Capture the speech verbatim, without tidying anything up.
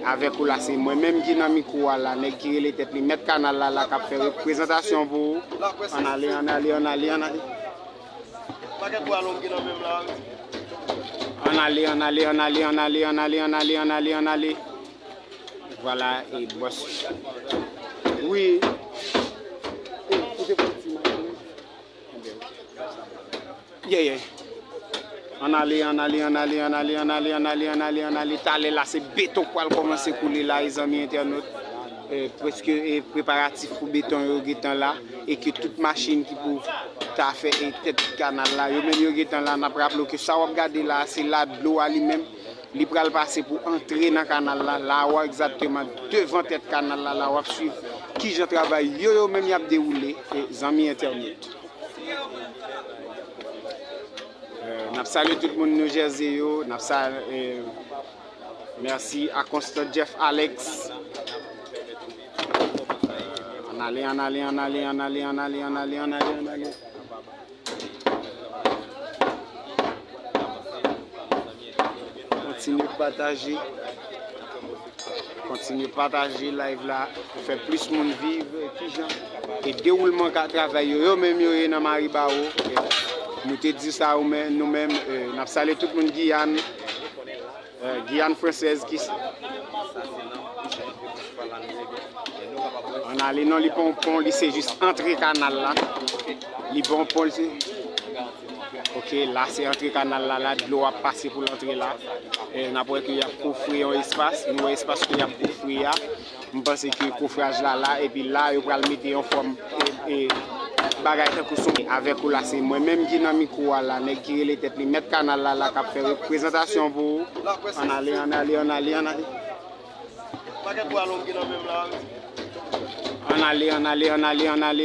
Avèk ou la, se mwen menm ki nan mikwo a la, nèg ki rele tèt li mèt kanal la, la k ap fè reprezantasyon pou ou. Ann ale, ann ale, ann ale, ann ale. Ann ale, ann ale, ann ale, ann ale, ann ale, ann ale, ann ale, ann ale. Vwala, e bòs. Wi. Yeah, yeah. Ann ale, ann ale, ann ale, ann ale, ann ale, ann ale, ann ale, ann ale. Talè la, se beton k pral kòmanse koule la, e zanmi entènot. E, prèske, e, preparatif pou beton yo gentan la, e ke tout machin ki pou ta fè, e, tèt kanal la, yo menm yo gentan la. N ap raple w ke sa w ap gade la, se la dlo a li menm, li pral pase pou antre nan kanal la. La w a egzakteman devan tèt kanal la, la w ap swiv kijan travay yo, yo menm y ap dewoule, e, zanmi entènot. Euh, n ap salye tout moun New Jersey yo, n ap sa, euh, mèsi a Constant Jeff Alex. Euh, ann ale, ann ale, ann ale, ann ale, ann ale, ann ale, ann ale, ann ale. Kontinye pataje. Kontinye pataje live la pou fè plis moun viv, eh, kijan. E dewoulman ka travay yo, yo menm yo ye nan Maribaro. Eh, nou te di sa ou men, nou menm, eh, n ap salye tout moun Giyàn, eh, Giyàn fransèz ki. Ann ale non, li pa yon pon, li se jis antre kanal la. Li pa yon pon, li se. Ok, la se antre kanal la, la dlo ap pase pou l antre la. E n ap wè ke y ap kofre yon espas, nou wè espas ke y ap kofre a. M panse ke kofraj la la, epi la yo pral mete yon fòm, e, e, bagay tankou son. Avèk ou la, se mwen menm ki nan mikwo a la, nèg ki rele tèt li mèt kanal la, la k ap fè reprezantasyon pou ou. Ann ale, ann ale, ann ale, ann ale. Ann ale, ann ale, ann ale, ann ale, ann ale.